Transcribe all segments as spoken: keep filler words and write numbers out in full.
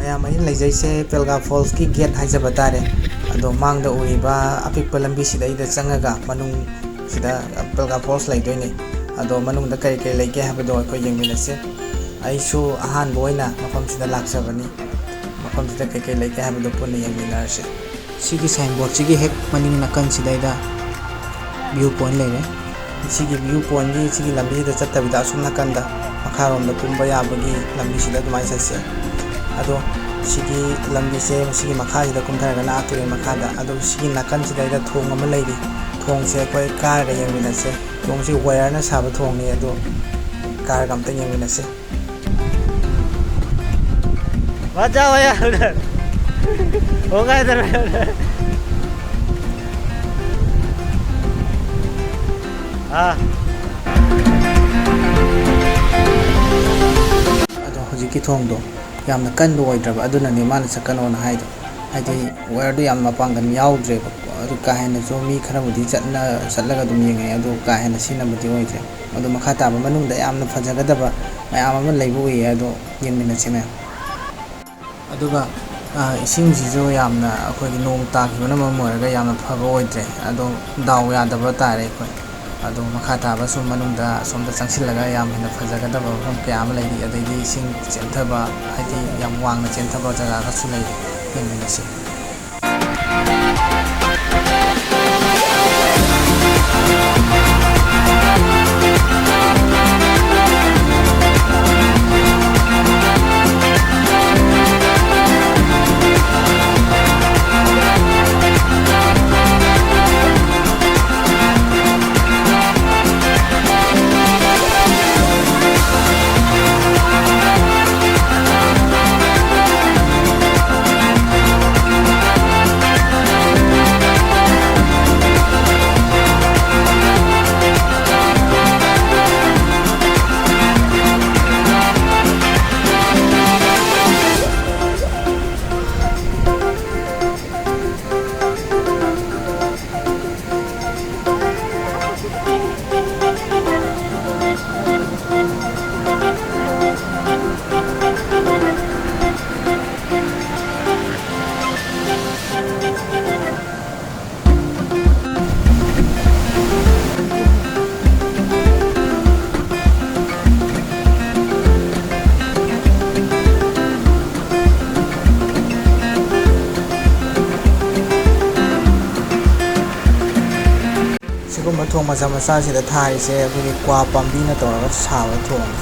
ꯃꯌꯥꯝ ꯑꯩꯅ ꯂꯩꯖꯩꯁꯦ ꯄꯦꯜꯒꯥ ꯐꯣꯜꯁꯀꯤ ꯒꯦꯠ ꯍꯥꯏꯖꯕ ꯇꯥꯔꯦ꯫ ꯑꯗꯣ ꯃꯥꯡꯗ ꯎꯔꯤꯕ ꯑꯄꯤꯛꯄ ꯂꯝꯕꯤꯁꯤꯗꯩꯗ ꯆꯪꯉꯒ ꯃꯅꯨꯡꯁꯤꯗ ꯄꯦꯜꯒꯥ ꯐꯣꯜꯁ ꯂꯩꯗꯣꯏꯅꯦ꯫ ꯑꯗꯣ ꯃꯅꯨꯡꯗ ꯀꯔꯤ ꯀꯔꯤ ꯂꯩꯒꯦ ꯍꯥꯏꯕꯗꯣ ꯑꯩꯈꯣꯏ ꯌꯦꯡꯃꯤꯟꯅꯁꯦ꯫ ꯑꯩꯁꯨ ꯑꯍꯥꯟꯕ ꯑꯣꯏꯅ ꯃꯐꯝꯁꯤꯗ ꯂꯥꯛꯆꯕꯅꯤ꯫ ꯃꯐꯝꯁꯤꯗ ꯀꯩ ꯀꯩ ꯂꯩꯒꯦ ꯍꯥꯏꯕꯗꯣ ꯄꯨꯟꯅ ꯌꯦꯡꯃꯤꯟꯅꯔꯁꯦ꯫ ꯁꯤꯒꯤ ꯁꯥꯏꯟꯕꯣꯔꯗꯁꯤꯒꯤ ꯍꯦꯛ ꯃꯅꯤꯡ ꯅꯥꯀꯟꯁꯤꯗꯩꯗ ꯚ꯭ꯌꯨ ꯄꯣꯏꯟ ꯂꯩꯔꯦ꯫ ꯁꯤꯒꯤ ꯚ꯭ꯌꯨ ꯄꯣꯏꯟꯒꯤ ꯁꯤꯒꯤ ꯂꯝꯕꯤꯗ ꯆꯠꯇꯕꯤꯗ ꯑꯁꯣꯝ ꯅꯥꯀꯟꯗ ꯃꯈꯥꯔꯣꯝꯗ ꯀꯨꯝꯕ ꯌꯥꯕꯒꯤ ꯂꯝꯕꯤꯁꯤꯗ ꯑꯗꯨꯃꯥꯏꯅ ꯆꯠꯁꯦ꯫ ꯑꯗꯣ ꯁꯤꯒꯤ ꯂꯝꯕꯤꯁꯦ ꯁꯤꯒꯤ ꯃꯈꯥꯁꯤꯗ ꯀꯨꯝꯊꯔꯒꯅ ꯑꯥ ꯇꯨꯔꯦꯜ ꯃꯈꯥꯗ, ꯑꯗꯣ ꯁꯤꯒꯤ ꯅꯥꯀꯟꯁꯤꯗꯩꯗ ꯊꯣꯡ ꯑꯃ ꯂꯩꯔꯤ꯫ ꯊꯣꯡꯁꯦ ꯑꯩꯈꯣꯏ ꯀꯥꯔꯒ ꯌꯦꯡꯃꯤꯟꯅꯁꯦ꯫ ꯊꯣꯡꯁꯤ ꯋꯥꯌꯔꯅ ꯁꯥꯕ ꯊꯣꯡꯅꯤ, ꯑꯗꯣ ꯀꯥꯔꯒ ꯑꯝꯇ ꯌꯦꯡꯃꯤꯟꯅꯁꯦ꯫ बच जाओ यार उधर। होगा इधर। हाँ। ꯑꯗꯣ ꯍꯧꯖꯤꯛꯀꯤ ꯊꯣꯡꯗꯣ ꯌꯥꯝꯅ ꯀꯟꯕ ꯑꯣꯏꯗ꯭ꯔꯕ, ꯑꯗꯨꯅꯅꯦ ꯃꯥꯅ ꯆꯠꯀꯅꯣꯅ ꯍꯥꯏꯗꯣ꯫ ꯍꯥꯏꯗꯤ ꯋꯥꯌꯔꯗꯣ ꯌꯥꯝ ꯃꯄꯥꯡꯒꯜ ꯌꯥꯎꯗ꯭ꯔꯦꯕ꯫ ꯑꯗꯨ ꯀꯥ ꯍꯦꯟꯅꯁꯨ ꯃꯤ ꯈꯔꯕꯨꯗꯤ ꯆꯠꯅ-, ꯆꯠꯂꯒ ꯑꯗꯨꯝ ꯌꯦꯡꯉꯛꯑꯦ, ꯑꯗꯨ ꯀꯥ ꯍꯦꯟꯅ ꯁꯤꯖꯤꯟꯅꯕꯗꯤ ꯑꯣꯏꯗ꯭ꯔꯦ꯫ ꯑꯗꯨ ꯃꯈꯥ ꯇꯥꯕ ꯃꯅꯨꯡꯗ ꯌꯥꯝꯅ ꯐꯖꯒꯗꯕ ꯃꯌꯥꯝ ꯑꯃ ꯂꯩꯕ ꯎꯏꯌꯦ, ꯑꯗꯣ ꯌꯦꯡꯃꯤꯟꯅꯁꯤ ꯃꯌꯥꯝ꯫ ꯑꯗꯨꯒ, ꯑ, ꯏꯁꯤꯡꯁꯤꯁꯨ ꯌꯥꯝꯅ ꯑꯩꯈꯣꯏꯒꯤ ꯅꯣꯡ ꯇꯥꯈꯤꯕꯅ ꯃꯔꯝ ꯑꯣꯏꯔꯒ ꯌꯥꯝꯅ ꯐꯕ ꯑꯣꯏꯗ꯭ꯔꯦ꯫ ꯑꯗꯣ ꯗꯥꯎ ꯌꯥꯗꯕ ꯇꯥꯔꯦ ꯑꯩꯈꯣꯏ꯫ ꯑꯗꯣ ꯃꯈꯥ ꯇꯥꯕ ꯁꯨꯝ ꯃꯅꯨꯡꯗ ꯑꯁꯣꯝꯗ ꯆꯪꯁꯤꯜꯂꯒ ꯌꯥꯝ ꯍꯦꯟꯅ ꯐꯖꯒꯗꯕ ꯃꯐꯝ ꯀꯌꯥ ꯑꯃ ꯂꯩꯔꯤ꯫ ꯑꯗꯩꯗꯤ ꯏꯁꯤꯡ ꯆꯦꯟꯊꯕ, ꯍꯥꯏꯗꯤ ꯌꯥꯝ ꯋꯥꯡꯅ ꯆꯦꯟꯊꯕ ꯖꯒꯥꯒꯁꯨ ꯂꯩꯔꯤ꯫ ꯌꯦꯡꯃꯤꯟꯅꯁꯤ꯫ ꯊꯣꯡ ꯃꯆꯥ ꯃꯆꯥꯁꯤꯗ ꯊꯥꯔꯤꯁꯦ ꯑꯩꯈꯣꯏꯒꯤ ꯀ꯭ꯋꯥ ꯄꯥꯝꯕꯤꯅ ꯇꯧꯔꯒ ꯁꯥꯕ ꯊꯣꯡꯅꯤ꯫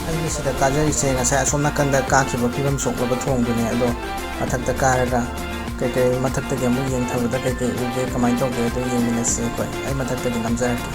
ꯑꯩꯒꯤ ꯁꯤꯗ ꯀꯥꯖꯔꯤꯁꯦ ꯉꯁꯥꯏ ꯑꯁꯣꯝ ꯅꯥꯀꯟꯗ ꯀꯥꯈꯤꯕ ꯐꯤꯕꯝ ꯁꯣꯛꯂꯕ ꯊꯣꯡꯗꯨꯅꯦ꯫ ꯑꯗꯣ ꯃꯊꯛꯇ ꯀꯥꯔꯒ ꯀꯩꯀꯩ, ꯃꯊꯛꯇꯒꯤ ꯑꯃꯨꯛ ꯌꯦꯡꯊꯕꯗ ꯀꯩꯀꯩ ꯎꯒꯦ, ꯀꯃꯥꯏꯅ ꯇꯧꯒꯦ, ꯑꯗꯨ ꯌꯦꯡꯃꯤꯟꯅꯁꯤ꯫ ꯑꯩꯈꯣꯏ, ꯑꯩ ꯃꯊꯛꯇꯒꯤ ꯅꯝꯖꯔꯛꯀꯦ꯫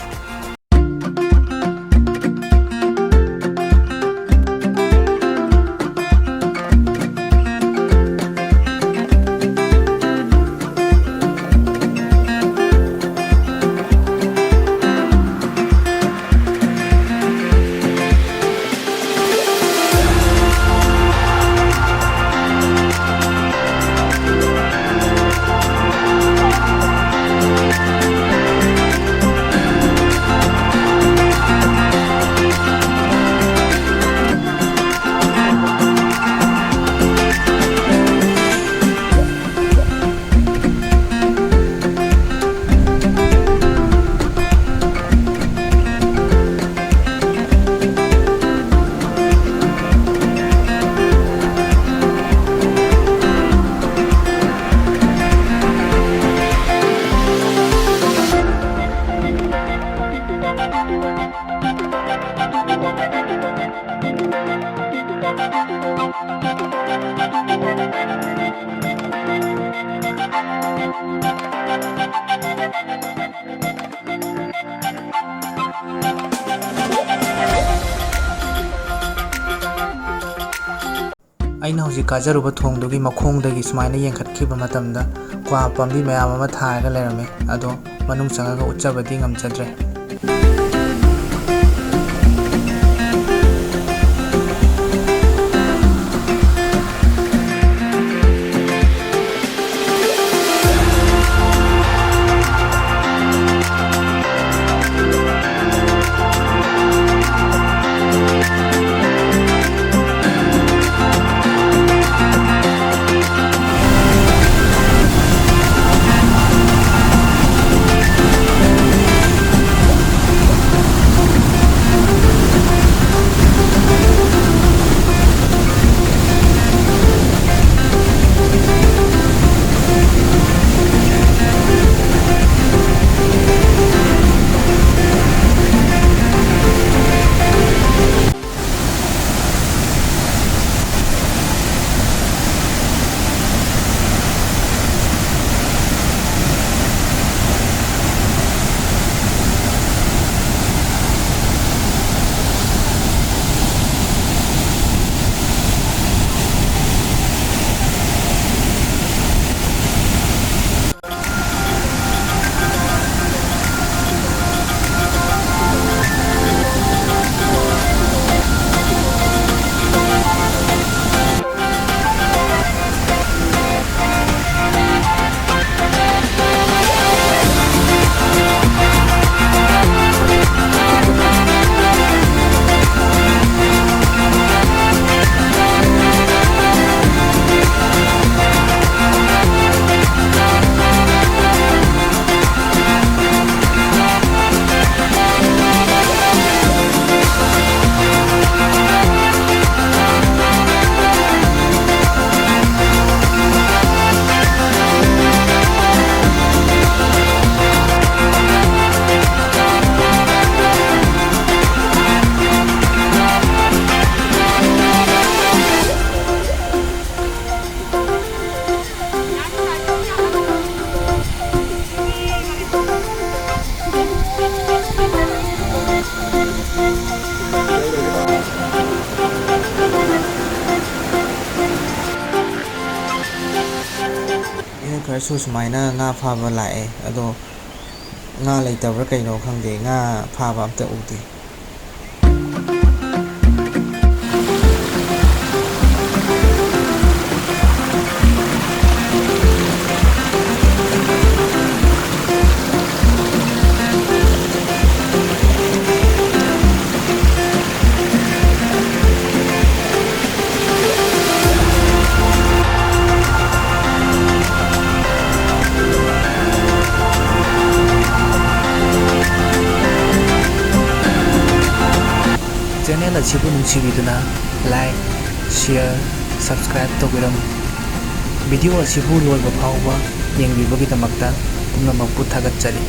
ꯍꯧꯖꯤꯛ ꯀꯥꯖꯔꯨꯕ ꯊꯣꯡꯗꯨꯒꯤ ꯃꯈꯣꯡꯗꯒꯤ ꯁꯨꯃꯥꯏꯅ ꯌꯦꯡꯈꯠꯈꯤꯕ ꯃꯇꯝꯗ ꯀ꯭ꯋꯥ ꯄꯥꯝꯕꯤ ꯃꯌꯥꯝ ꯑꯃ ꯊꯥꯔꯒ ꯂꯩꯔꯝꯃꯦ꯫ ꯑꯗꯣ ꯃꯅꯨꯡ ꯆꯪꯉꯒ ꯎꯠꯆꯕꯗꯤ ꯉꯝꯖꯗ꯭ꯔꯦ꯫ ꯁꯨ ꯁꯨꯃꯥꯏꯅ ꯉꯥ ꯐꯥꯕ ꯂꯥꯛꯑꯦ, ꯑꯗꯣ ꯉꯥ ꯂꯩꯇꯕ꯭ꯔꯥ ꯀꯩꯅꯣ ꯈꯪꯗꯦ, ꯉꯥ ꯐꯥꯕ ꯑꯝꯇ ꯎꯗꯦ꯫ Channel ꯑꯁꯤꯕꯨ ꯅꯨꯡꯁꯤꯕꯤꯗꯨꯅ like, share, subscribe ꯇꯧꯕꯤꯔꯝꯃꯨ꯫ Video ꯑꯁꯤꯕꯨ ꯂꯣꯏꯕ ꯐꯥꯎꯕ ꯌꯦꯡꯕꯤꯕꯒꯤꯗꯃꯛꯇ ꯄꯨꯝꯅꯃꯛꯄꯨ ꯊꯥꯒꯠꯆꯔꯤ꯫